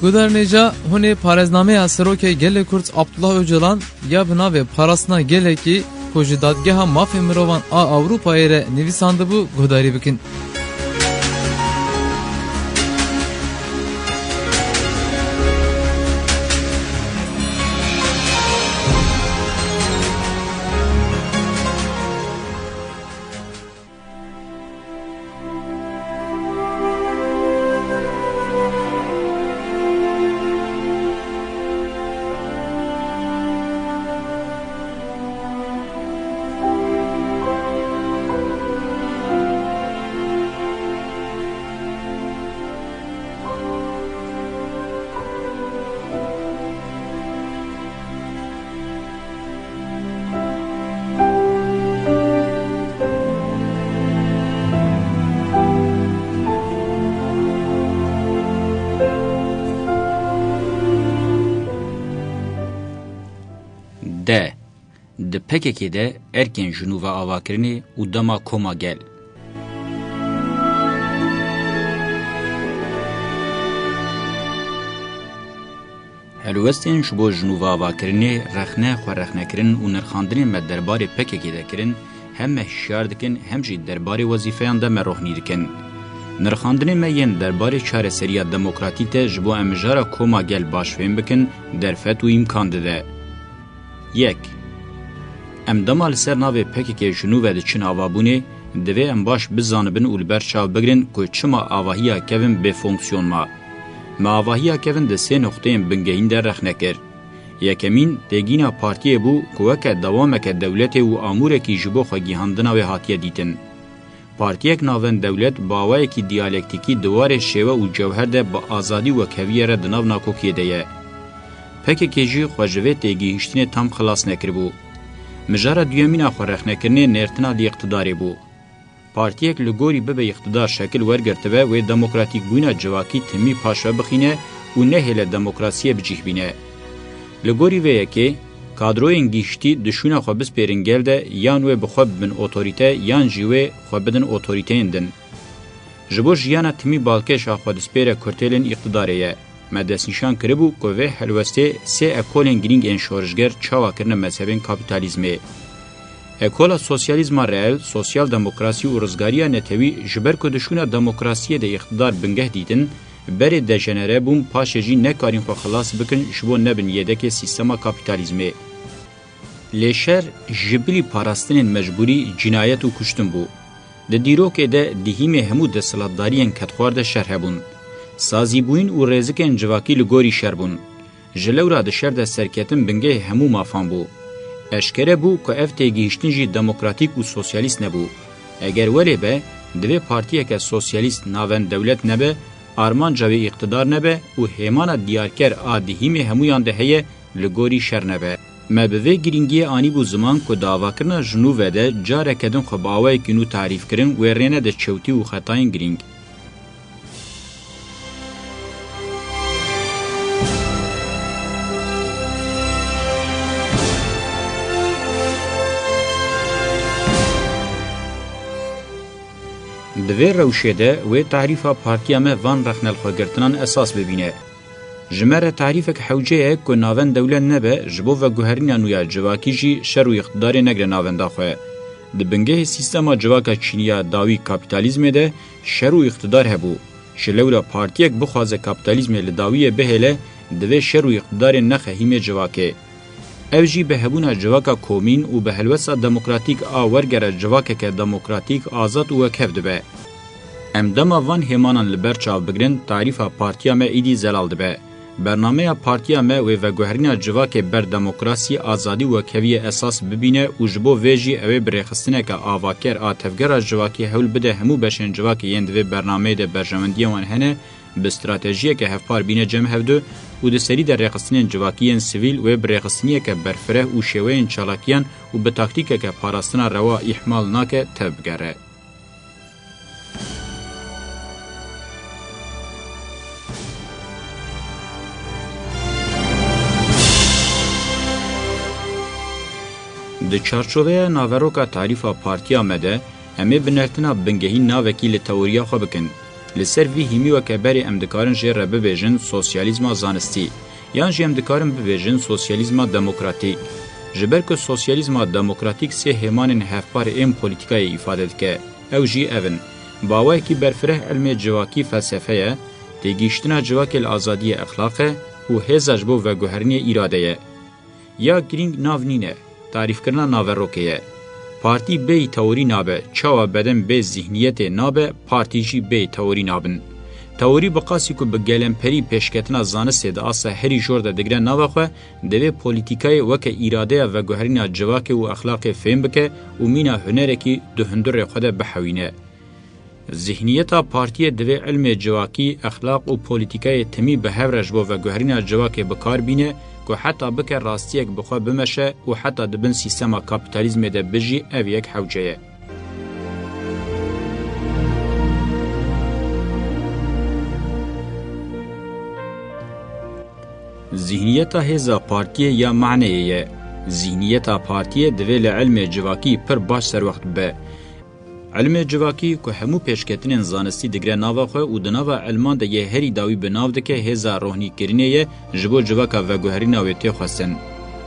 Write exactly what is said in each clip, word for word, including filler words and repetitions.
Guhdarên hêja, hûn ê parêznameya Serokê Gelê Kurd Abdullah Ocalan ya bi navê Parastina Gelekî ku ji Dadgeha Mafê Mirovan a Ewropayê re nivîsandibû guhdarî bikin. D. Di P K K de erkên ji nû ve avakirinê û dema koma gel. Helwestên ji bo ji nû ve avakirinê, rexne, xwerexnekirin û nirxandinên me derbarê P K K de kirin, hem me hişyar dikin, hem jî derbarê wezîfeyan de me rohnî dikin. Nirxandinên me yên derbarê çareseriya demokratîk de ji bo em mijara koma gel baş fêm bikin, derfet û îmkan dide. Yek. Em dema li ser navê P K K ji nû ve diçin avabûnê, divê em baş bizanibin û li ber çav bigrin ku çima avahiya kevin bê fonksiyon ma. Me avahiya kevin di sê noqteyên bingehîn de rexne kir. Yekemîn, têgîna partiyê bû ku weke dewameke dewletê û amûrekî ji bo xwegihandina wê hatiye dîtin. Partiyek navend dewlet bi awayekî diyalektîkî di warê şêwe û cewher de bi azadî û wekheviyê re di nav nakokiyê de ye. P K K jî xwe ji vê têgihîştinê tam xilas nekiribû. Mijara duyemîn a xwe rexnekirinê nêrtina li îqtidarê bû. Partiyek li gorî bibe îqtidar şekil wergirtibe, wê demokratîkbûna civakî timî paşve bixîne û nehêle demokrasiyê bi cih bîne. Li gorî vê yekê, kadroyên gihiştî dişûna xwe bispêrin gel de, yan wê bi xwe bibin otorîte, yan jî wê xwe bidin otorîteyên din. Ji bo jiyana timî balkêş a xwe dispêre kurtêlên îqtidarê ye. Me destnîşan kiribû ku vê helwestê sê ekolên girîng ên şorişger çawa kirine mezhebên kapîtalîzmê. Ekola sosyalîzma reel, sosyal demokrasî û rizgariya netewî, ji ber ku dişûna demokrasiyê de îqtidar bingeh dîtin, berê dejenere bûn, paşê jî nekarîn xwe xilas bikin ji bo nebin yêdekê sîstema kapîtalîzmê. Lê şer ji bilî parastinên mecbûrî cinayet û kuştin bû. Di dîrokê de dihîmê hemû desthilatdariyên kedxwar de şer hebûn. Sazîbûyîn û rêzikên civakî li gorî şer bûn. Ji lewra di şer de serketin bingehê hemû mafan bû. Eşkere bû ku ev têgihiştin jî demokratîk û sosyalîst nebû. Eger welê be, divê partiyeke sosyalîst navend dewlet nebe, armanca wê îqtidar nebe û hêmana diyarker a dihîmê hemûyan de heye, li gorî şer nebe. Me bi vê girîngiyê anîbû ziman ku di avakirina ji nû ve de careke din xwe bi awayekî nû tarîf kirin wê rê nede çewtî û xetayên girîng. Di vê rewşê de wê tarîfa partiya me van rexnelxwegirtinan esas bibîne. Ji me re tarîfek hewce ye ku navend dewlet nebe, ji bo veguherîna nû ya civakî jî şer û îqtidarê negre navenda xwe. Di bingehê sîstema civaka çînî ya dawî kapîtalîzmê de şer û îqtidar hebû. Ji lewra partiyek bixwaze kapîtalîzmê li dawiyê bihêle, divê şer û îqtidarê nexe hîmê civakê. Ev jî bi hebûna civaka komîn û bi helwesta demokratîk a wergera civakeke demokratîk, azad û wekhev dibe. Em dema van hêmanan li ber çav bigrin, tarîfa partiya me êdî zelal dibe. Bernameya partiya me wê veguherîna civakê ber demokrasî, azadî û wekheviyê esas bibîne û ji bo vê jî ew ê bi rêxistineke avaker a tevgera civakî hewl bide hemû beşên civakê yên di vê bernameyê de berjewendiyên wan hene, bi stratejiyeke hevpar bîne cem hevdu û di serî de rêxistinên civakî yên sivîl wê bi rêxistiniyeke berfireh û şêweyên çalakiyan û bi taktîkeke parastina rewa îhmal nake tevbigere. Di çarçoveya naveroka tarîfa partiya me de, em ê binertina bingehîn navekî li teoriya xwe bikin. Li ser vî hîmî weke berê em dikarin jê re bibêjin sosyalîzma zanistî, yan jî em dikarin bibêjin sosyalîzma demokratîk. Ji ber ku sosyalîzma demokratîk sê hêmanên hevpar ên polîtîkayê îfade dike. Ew jî ev in: baweyekî berfireh ilmê civakî felsefe ye, têgihiştina civakê li azadiyê exlaq e û hêza ji bo veguherînê îrade ye. Ya girîng nav nîne, tarîfkirina naverokê ye. Partî bêyî teorî nabe, çawa beden bê zîhniyetê nabe, partî jî bêyî teorî nabin. Teorî bi qasî ku bi gelemperî pêşketina zanistê di asta herî jor de digre nava xwe, divê polîtîkayê weke îradeya veguherîna civakê û exlaqê fêm bike û mîna hunerekî di hundurê xwe de bihewîne. Zîhniyeta partiyê divê ilmê civakî, exlaq û polîtîkayê timî bi hev re ji bo veguherîna civakê bi kar bîne ku heta bike rastiyek bi xwe bimeşe û heta di bin sîstema kapîtalîzmê de bijî, ev yek hewce ye. Zîhniyeta hêza partiyê ya maneyê ye. Zîhniyeta partiyê divê li ilmê civakî pir baş serwext bibe. Ilmê civakî ku hemû pêşketinên zanistî digre nava xwe û di nava ilman de yê herî dawî bi nav dike hêza rohnîkirinê ye ji bo civaka veguherîna wê tê xwestin.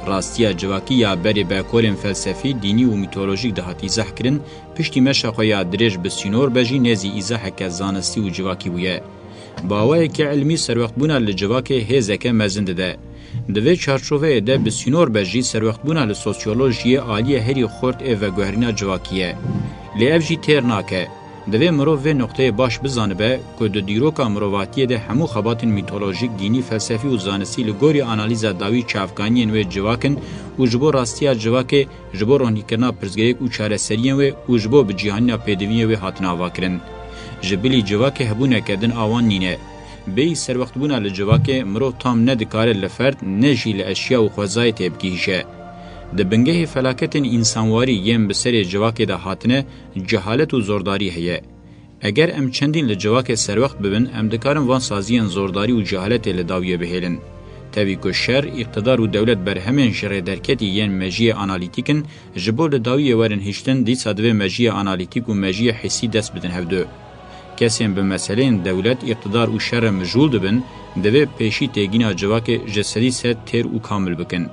Rastiya civakî ya berê bi ekolên felsefî, dînî û mîtolojîk dihat îzah kirin, piştî meşa xwe ya dirêj bi sînor be jî nêzî îzaheke zanistî û civakî bûye. Bi awayekî ilmî serwextbûna li civakê hêzeke mezin dide. Di vê çarçoveyê de bi sînor be jî serwextbûna li sosyolojiyê aliyê herî xurt ê veguherîna civakî ye. Lê ev jî têr nake. Divê mirov vê noqteyê baş bizanibe ku di dîroka mirovatiyê de hemû xebatên mîtolojîk, dînî, felsefî û zanistî li gorî analîza dawî çavkaniyên wê civak in û ji bo rastiya civakê, ji bo ronîkirina pirsgirêk û çareseriyên wê û ji bo bi cîhanîna pêdiviyê wê hatine avakirin. Ji bilî civakê hebûneke din a wan nîne. Bêyî serwextbûna li civakê, mirov tam ne dikare li ferd ne jî li eşya û xwezayê têbigihîje. Di bingehê felaketên însanwarî yên bi serê civakê de hatine, cehalet û zordarî heye. Eger em çendîn li civakê serwext bibin, em dikarin van saziyên zordarî û cehaletê li dawiyê bihêlin. Tevî ku şer, îqtidar û dewlet berhemên ji rê derketî yên mejiyê analîtîk in, ji bo li dawiyê werin hiştin, dîsa divê mejiyê analîtîk û mejiyê hissî dest bidin hevdu. Kesên bi meseleyên dewlet, îqtidar û şer re mijûl dibin, divê pêşî têgîna civakê ji sedî sed têr û kamil bikin.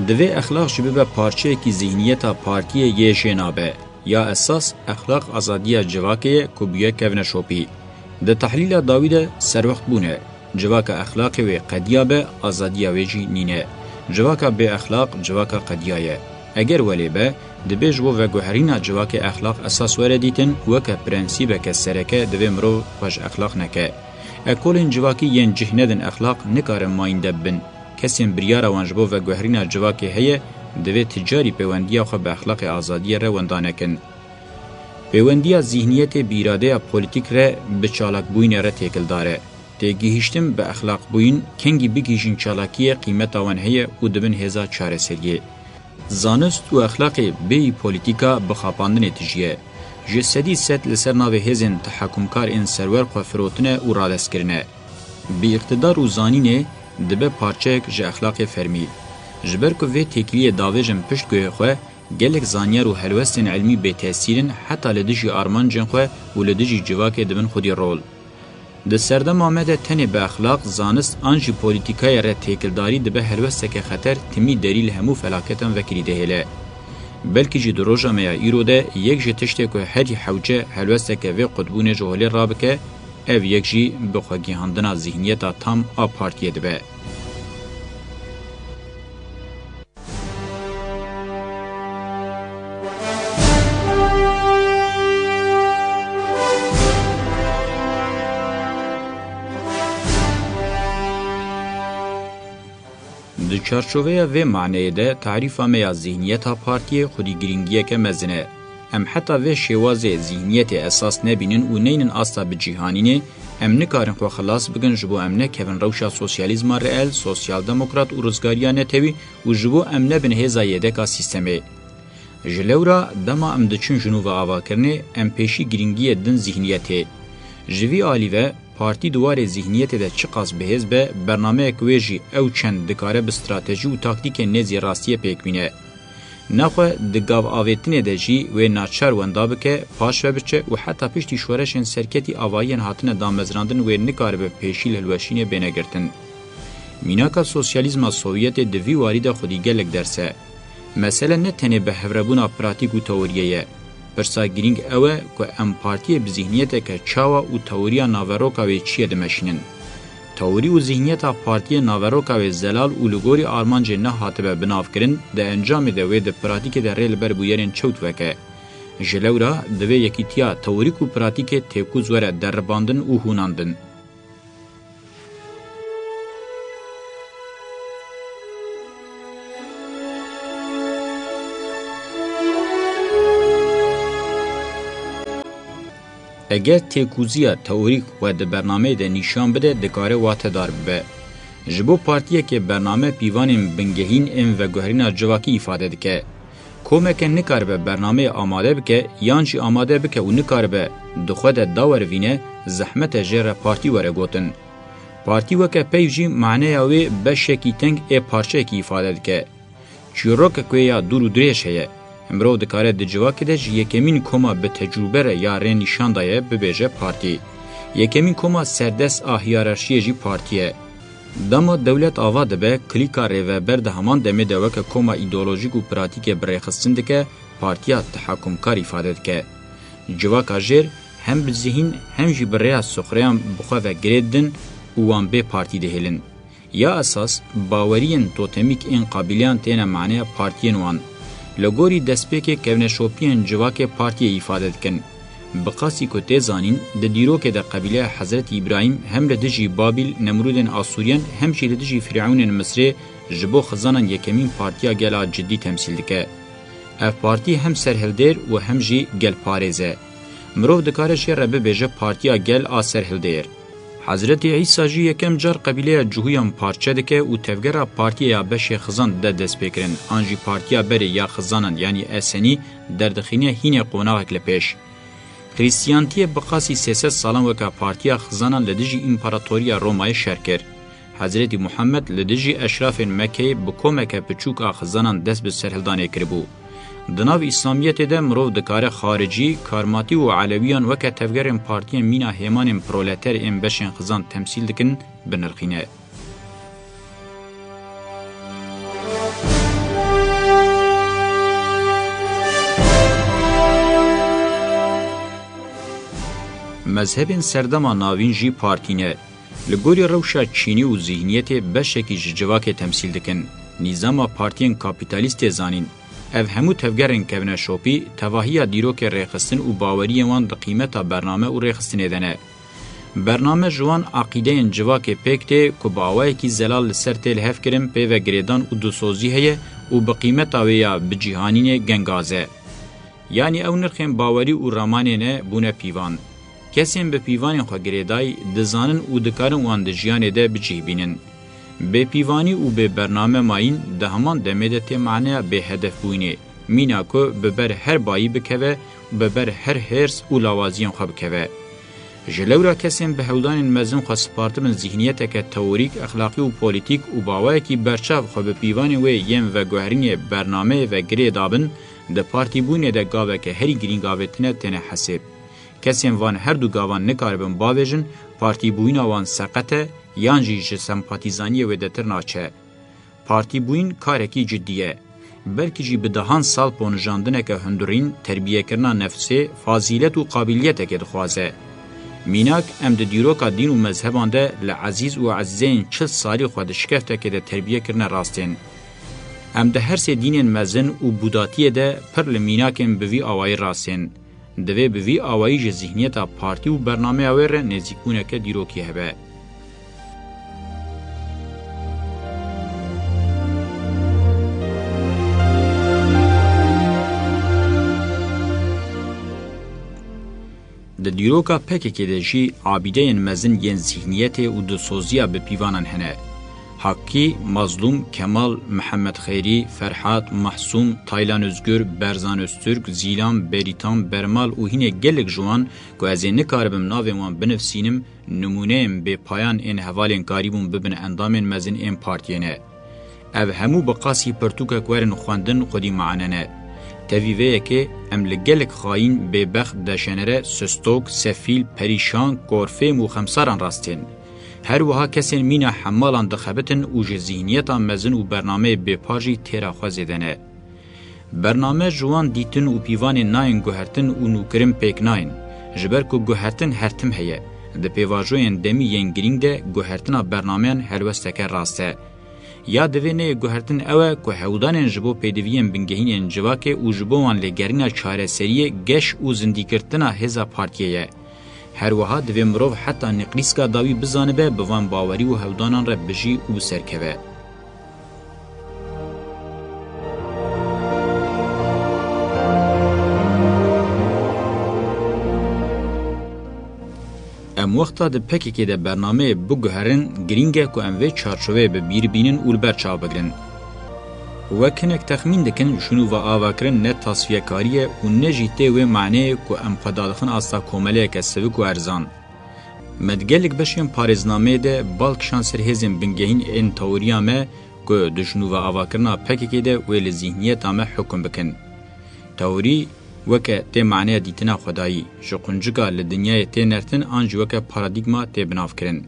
Divê exlaq jî bibe parçeyekî zîhniyeta partiyê yê jê nabe. Ya esas, exlaq azadiya civakê ye ku bûye kevneşopî. Di tehlîla dawî de serwext bûne. Civaka exlaqê wê qediya be, azadiya wê jî nîne. Civaka bê exlaq, civaka qediya ye. Eger welê be, dibê ji bo veguherîna civakê exlaq esas were dîtin, weke prensîbeke sereke divê mirov xwe ji exlaq neke. Ekolên civakî yên cih nedin exlaq nikarin mayînde bibin. Kesên biryara wan ji bo veguherîna civakê heye, divê ti carî pêwendiya xwe bi exlaqê azadiyê re wenda nekin. Pêwendiya zîhniyetê bi îradeya polîtîk re, bi çalakbûyînê re têkildar e. Têgihîştin bi exlaqbûyîn, kengî bigihîjin çalakiyê, qîmeta wan heye û dibin hêza çareseriyê. Zanist û exlaqê bêyî polîtîka bi xapandinê tijî ye. Ji sedî sed li ser navê hêzên tehakumkar ên serwer xwe firotine û radest kirine. Bi îqtidar û zanînê dibe parçeyek ji exlaqê fermî. Ji ber ku vê têkiliyê davêjin pişt guhê xwe, gelek zanyar û helwestên ilmî bêtesîr in, heta li dijî armancên xwe û li dijî civakê dibin xwedî rol. Di serdema me de tenê bi exlaq, zanist an jî polîtîkayê re têkildarî dibe helwesteke xeter, timî derî li hemû felaketan vekirî dihêle. Belkî jî di roja me ya îro de yek ji tiştê ku herî hewce helwesteke vê qutbûnê ji holê rabike, ev yek jî bi xwe gihandina zîhniyeta tam a partiyê dibe. Di çarçoveya vê maneyê de tarîfa me ya zîhniyeta partiyê xwedî girîngiyeke mezin e. Em heta vê şêwazê zîhniyetê esas nebînin û neynin asta bicîhanînê, em nikarin xwe xilas bikin ji bo em nekevin rewşa sosyalîzma reel, sosyaldemokrat û rizgariya netewî û ji bo em nebin hêza yêdeka sîstemê. Ji lewra dema em diçin ji nû ve avakirinê, em pêşî girîngiyê din zîhniyetê. Ji vî alî ve, Partî di warê zîhniyetê de çiqas bihêz be, bernameyek wê jî ew çend dikare bi stratejî û taktîkên nêzî rastiyê pêk bîne. Nexwe di gav avêtinê de jî wê naçar wenda bike, paş ve biçe û heta piştî şoreşên serketî avahiyên hatine damezrandin wê nikaribe pêşî li hilweşînê bêne girtin. Mînaka sosyalîzma Sovyetê di vî warî de xwedî gelek ders e. Mesele ne tenê bi hevrebûna pratîk û teoriyê ye. Pirsa girîng ew e ku em partiyê bi zîhniyeteke çawa û teoriya naveroka wê çi ye dimeşînin. Teorî û zîhniyeta partiyê naveroka wê zelal û li gorî armancê nehatibe binavkirin, di encamê de wê di pratîkê de rê li ber bûyerên çewt veke. Ji lewra divê yekîtiya teorîk û pratîkê têkûz were deribandin û hûnandin. Eger têkûziya teorîk xwe di bernameyê de nîşan bide, dikare watedar bibe. Ji bo partiyekê bername pîvanên bingehîn ên veguherîna civakî îfade dike. Komeke nikaribe bernameyê amade bike yan jî amade bike û nikaribe di xwe de dawerivîne, zehmet e jê re partî were gotin. Partî weke peyv jî maneya wê beşekî teng ê parçeyekî îfade dike. Çîrokek wê ya dûr û dirêj heye. Mirov dikare di civakê de ji yekemîn koma bi tecrûbe re ya rê nîşan daye bibêje partî. Yekemîn koma serdest a hiyerarşiyê jî partî ye. Dema dewlet ava dibe, klîka rêveber di heman demê de weke koma îdeolojîk û pratîkê bi rêxistin dike, partiya tehakumkar îfade dike. Civaka jêr hem bi zihîn hem jî bi rêya sixureyan bi xwe ve girê didin û wan bê partî dihêlin. Ya esas, baweriyên totemîk ên qabîleyan têne maneya partiyên wan. Li gorî destpêkê kevneşopiyên civakê partiyê îfade dikin. Bi qasî ku tê zanîn, di dîrokê de qebîleya Hezretî Îbrahîm hem li dijî Babîl, Nemrûdên Asûriyan hem jî li dijî Firîewnên Misrê ji bo xizanan yekemîn partiya gel a cidî temsîl dike. Ev partî hem serhildêr û hem jî gelparêz e. Mirov dikare jê re bibêje partiya gel a serhildêr. Hezretî Îsa jî yekem car qebîleya Cihûyan parçe dike û tevgera partiyê ya beşê xizan dide destpêkirin, an jî partiya berê ya xizanan, yanî Esenî, derdixîne hînê qonaxek li pêş. Xrîstiyantiyê bi qasî sê sed salan weke partiya xizanan li dijî Împaratoriya Romayê şer kir. Hezretî Muhammed li dijî eşrafên Mekkeyê bi komeke piçûk a xizanan dest bi serhildanê kiribû. Di nav Îslamiyetê de mirov dikare xaricî, karmatî û elewiyan weke tevgerên partiyên mîna hêmanên proleter ên beşên xizan temsîl dikin, binirxîne. Mezhebên serdema navîn jî partî ne. Li gorî rewşa çînî û zîhniyetê beşekî ji civakê temsîl dikin. Nîzama partiyên kapîtalîst tê zanîn. Ev hemû tevgerên kevneşopî, tevahiya dîrokê rêxistin û baweriyên wan di qîmeta bername û rêxistinê de ne. Bername ji wan aqîdeyên civakê pêk tê ku bi awayekî zelal li ser tê lihevkirin, pê ve girêdan û dilsozî heye û bi qîmeta wê ya bicîhanînê gengaz e. Yanî ew nirxên bawerî û ramanê ne bûne pîvan. Kesên bi pîvanên xwe girêdayî dizanin û dikarin wan di jiyanê de bi cih bînin. Bêpîvanî û bêbername mayîn di heman demê de tê maneya bêhedefbûyînê, mîna ku bi ber her bayî bikeve û bi ber her hêrs û lawaziyên xwe bikeve. Ji lewra kesên bi hewldanên mezin xwe spartibin zîhniyeteke teorîk, exlaqî û polîtîk û bi awayekî berçav xwe bi pîvanên wê yên veguherînê bernameyê ve girê dabin, di partîbûyînê de gaveke herî girîng avêtine têne hesêb. Kesên van her du gavan nikaribin bavêjin, partîbûyîna wan seqet e yan jî ji sempatîzaniyê wêdetir naçe. Partîbûyîn karekî cidî ye. Belkî jî bi dehan sal ponijandineke hundurîn, terbiyekirina nefsê, fazîlet û qabîliyetekê dixwaze. Mînak, em di dîroka dîn û mezheban de li ezîz û ezîzeyên çil salî xwe di şikeftekê de terbiye kirine rastên. Em di her sê dînên mezin û bûdatiyê de pir li mînakên bi vî awayî rastên. Divê bi vî awayî ji zîhniyeta partî û bernameya wê re nêzîkbûneke dîrokî hebe. Di dîroka P K K de jî abîdeyên mezin yên zîhniyetê û dilsoziya bi pîvanan hene. Akî, Mazlûm, Kemal, Mihemed Xeyrî, Ferhat, Mahsûm, Taylan Ozgur, Berzan Ozturk, Zîlan, Berîtan, Bermal û hînê gelek ji wan ku ez ê nikaribim navên wan binivsînim, nimûneyên bêpayan ên hevalên karîbûn bibin endamên mezin ên partiyê ne. Ev hemû bi qasî pirtûkek werin xwendin xwedî mane ne. Tevî vê yekê em li gelek xayîn, bêbext, dejenere, sistok, sefîl, perîşan, korfêm û xemsaran rast tên. Her wiha kesên mîna hemalan dixebitin û ji zîhniyeta mezin û bernameyê bêpar jî têra xwe zêde ne. Bername ji wan dîtin û pîvanên nayên guhertin û nûkirin pêk nayên, ji ber ku guhertin her tim heye. Di pêvajoyên demî yên girîng de guhertina bernameyan helwesteke rast e. Ya divê neyê guhertin ew e ku hewldanên ji bo pêdiviyên bingehîn ên civakê û ji bo wan lêgerîna çareseriyê geş û zindîkirtina hêza partiyê ye. Her wiha divê mirov heta nîqlîska dawî bizanibe bi van bawerî û hewldanan re bijî û bi ser keve. Em wexta di P K K de bernameyê biguherin, girîng e ku em vê çarçoveyê bi bîr bînin û li ber çav bigirin. Wek hinek texmîn dikin, şûn û veavakirin ne tasfiyekarî ye û ne jî tê wê maneyê ku em xwe dadixin asta komeleyeke sivik û erzan. Me di gelek beşên parêznameyê de bal kişand ser hêzên bingehîn ên teoriya me ku di şûn û veavakirina P K K de wê li zîhniyeta me hukm bikin. Teorî weke tê maneya dîtina xwedayî, ji quncika li dinyayê tê nertin an jî weke paradîgma tê binavkirin.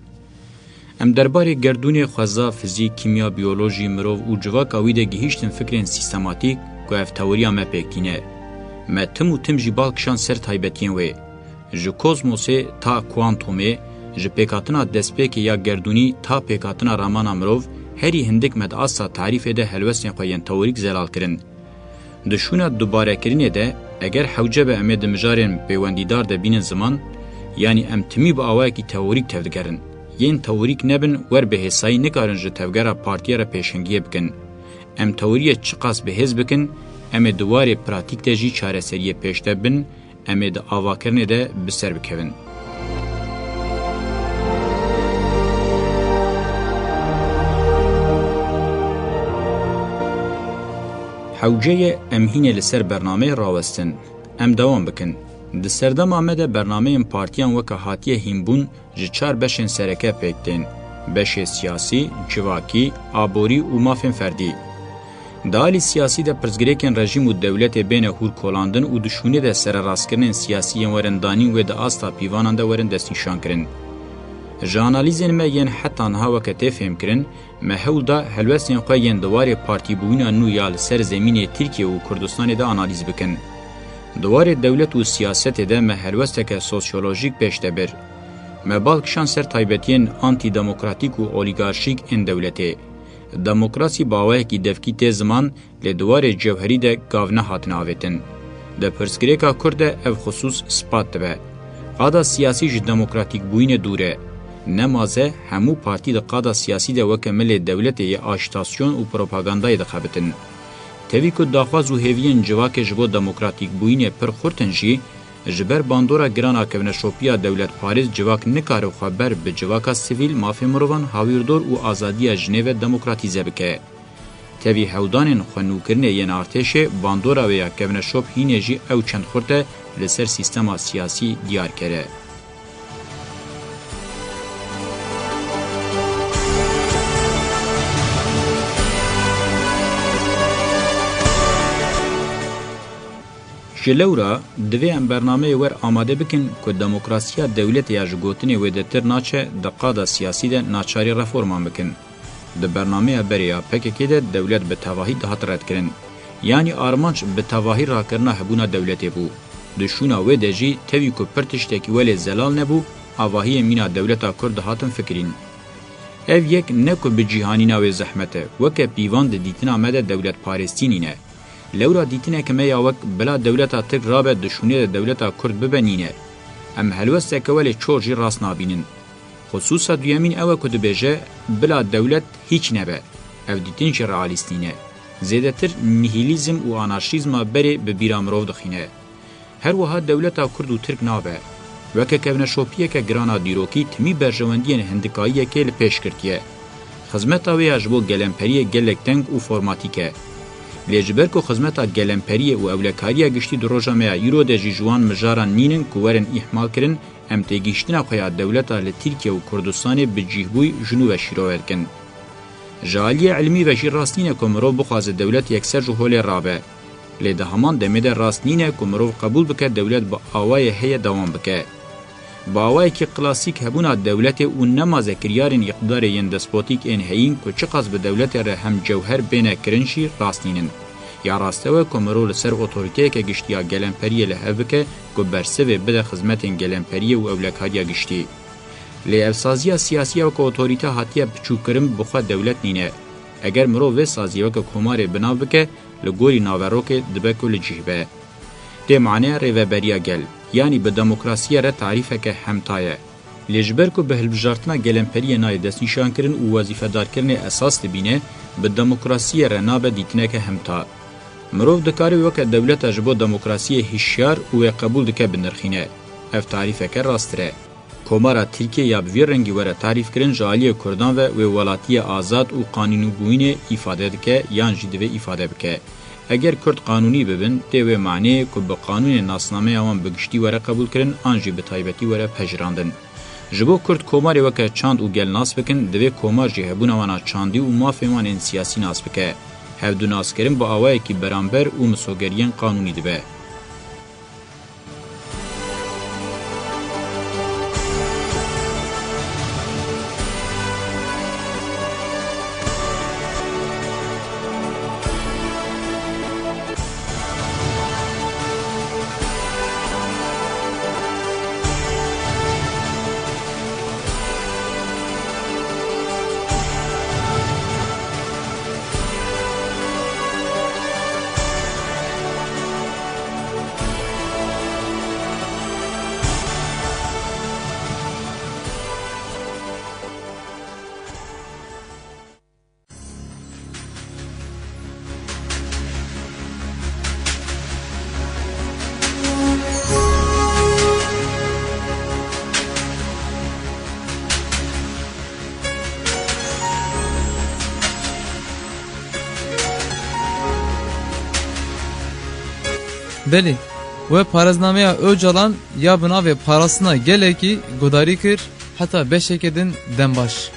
Em derbarê gerdûnê, xweza, fizîk, kîmya, biyolojî, mirov û civaka wî de gihîştin fikrên sîstematîk ku ev teoriya me pêk tîne. Me tim û tim jî bal kişand ser taybetiyên wê. Ji kozmosê ta kuantomê, ji pêkhatina destpêkê ya gerdûnî ta pêkhatina ramana mirov, herî hindik me di asta tarîfê de helwestên xwe yên teorîk zelal kirin. Di şûna dubarekirinê de, eger hewce be em ê di mijarên pêwendîdar de bînin ziman, yanî em timî bi awayekî teorîk tevdigerin. Yên teorîk nebin, wer bi hêsayî nikarin ji tevgera partiyê re pêşengiyê bikin. Em teoriyê çiqas bi hêz bikin, em ê di warê pratîk de jî çareseriyê pêş de bin, em ê di avakirinê de bi ser bikevin. Hewce ye em hînê li ser bernameyê rawestin. Em dewam bikin. Di serdema me de bernameyên partiyan weke hatiye hînbûn ji çar beşên sereke pêk tên: beşê siyasî, civakî, aborî û mafên ferdî. Di alî siyasî de pirsgirêkên rejîm û dewletê bêne hûrkolandin û di şûnê de sererastkirinên siyasî yên werin danîn wê di asta pîvanan de werin destnîşankirin. Ji analîzên me yên heta niha weke tê fêhmkirin, me hewl da helwestên xwe yên di warê partîbûyîna nû ya li ser zemînê Tirkiye û Kurdistanê de analîz bikin. Di warê dewlet û siyasetê de me helwesteke sosyolojîk pêş de bir. Me bal kişand ser taybetiyên antîdemokratîk û olîgarşîk ên dewletê. Demokrasî bi awayekî devkî tê ziman, lê di warê cewherî de gav nehatine avêtin. Di pirsgirêka Kurd de ev xisûs spat dibe. Qada siyasî ji demokratîkbûyînê dûr e. Nemaze, hemû partî di qada siyasî de weke milê dewletê yê ajitasyon û propagandayê dixebitin. Tevî ku daxwaz û hêviyên civakê ji bo demokratîkbûyînê pir xurt in jî, ji ber bandora giran a kevneşopiya dewletparêz civak nikare xwe ber bi civaka sivîl, mafê mirovan, hawîrdor û azadiya jinê ve demokratîze bike. Tevî hewldanên xwenûkirinê yên artêşê, bandora wê ya kevneşop hînê jî ew çend xurt e li ser sîstema siyasî diyar kere. Ji lewra divê em bernameyê wer amade bikin ku demokrasiya dewletê ya ji gotinê wêdetir naçe, di qada siyasî de naçarî reforman bikin. Di bernameya berê ya P K K de dewlet bi tevahî dihat redkirin. Yanî armanc bi tevahî rakirina hebûna dewletê bû. Di şûna wê de jî tevî ku pir tiştekî welê zelal nebû, avahiyên mîna dewleta Kurd dihatin fikirîn. Ev yek ne ku bi cîhanîna wê zehmet e, weke pîvan di dîtina me de dewletparêstî nîne. Lewra dîtineke me ya wek bila dewleta Tirk rabe di şûnê de dewleta Kurd bibe nîne. Em helwesteke welê çor jî rast nabînin. Xisûsa duyemîn ew e ku dibêje, bila dewlet hîç nebe. Ev dîtin jî realîst nîne. Zêdetir nihîlîzm û anarşîzma berê bi bîra mirov dixîne. Her wiha dewleta Kurd û Tirk nabe. Weke kevneşopiyeke giran a dîrokî timî berjewendiyên hindikayiyekê li pêş girtiye. Xizmeta wê ya ji bo gelemperiyê gelek teng û formatîk e. Lê ji ber ku xizmeta gelemperiyê û ewlekariya giştî di roja me ya îro de jî ji wan mijaran nînin ku werin îhmalkirin, em têgihiştina xwe ya dewleta li Tirkiye û Kurdistanê bi cîhbûyî ji nû ve şîrove dikin. Ji aliyê ilmî ve jî rast nîne ku mirov bixwaze dewlet yekser ji holê rabe. Lê di heman demê de rast nîne ku mirov qebûl bike dewlet bi awayê heye dewam bike. Bi awayekî klasîk hebûna dewletê û nema zekiryarên îqtidarê yên despotîk ên heyîn ku çiqas bi dewletê re hem cewher bêne kirin jî rast nînin. Ya rast ew e ku mirov li ser otorîteyeke giştî ya gelemperiyê li hev bike ku bersivê bide xizmetên gelemperiyê û ewlekariya giştî. Lê ev saziya siyasî ya weke otorîte hatiye biçûkkirin bi xwe dewlet nîne. Eger mirov vê saziyê weke komarê bi nav bike, li gorî naverokê dibe ku li cih be. Tê maneya rêveberiya gel, yanî bi demokrasiyê re tarîfeke hemta ye. Lê ji ber ku bi hilbijartina gelemperiyê nayê destnîşankirin û wezîfedarkirinê esas dibîne, bi demokrasiyê re nabe dîtineke hemta. Mirov dikare weke dewleta ji bo demokrasiyê hişyar û wê qebûl dike binirxîne. Ev tarîfeke rasttir e. Komara Tirkiyê ya bi vî rengî were tarîfkirin ji aliyê Kurdan ve wê welatiyê azad û qanûnîbûyînê îfade dike yan jî divê îfade bike. Eger Kurd qanûnî bibin, tê wê maneyê ku bi qanûnê nasnameya wan bi giştî were qebûlkirin an jî bi taybetî were pejirandin. Ji bo Kurd komarê weke çand û gel nas bikin, divê komar jî hebûna wan a çandî û mafên wan ên siyasî nas bike. Hevdû naskirin bi awayekî beramber û misogeriyên qanûnî dibe. Belê, we parêznameya Ocalan ya bi navê Parastina Gelekî guhdarî kir, heta beşeke din dem baş.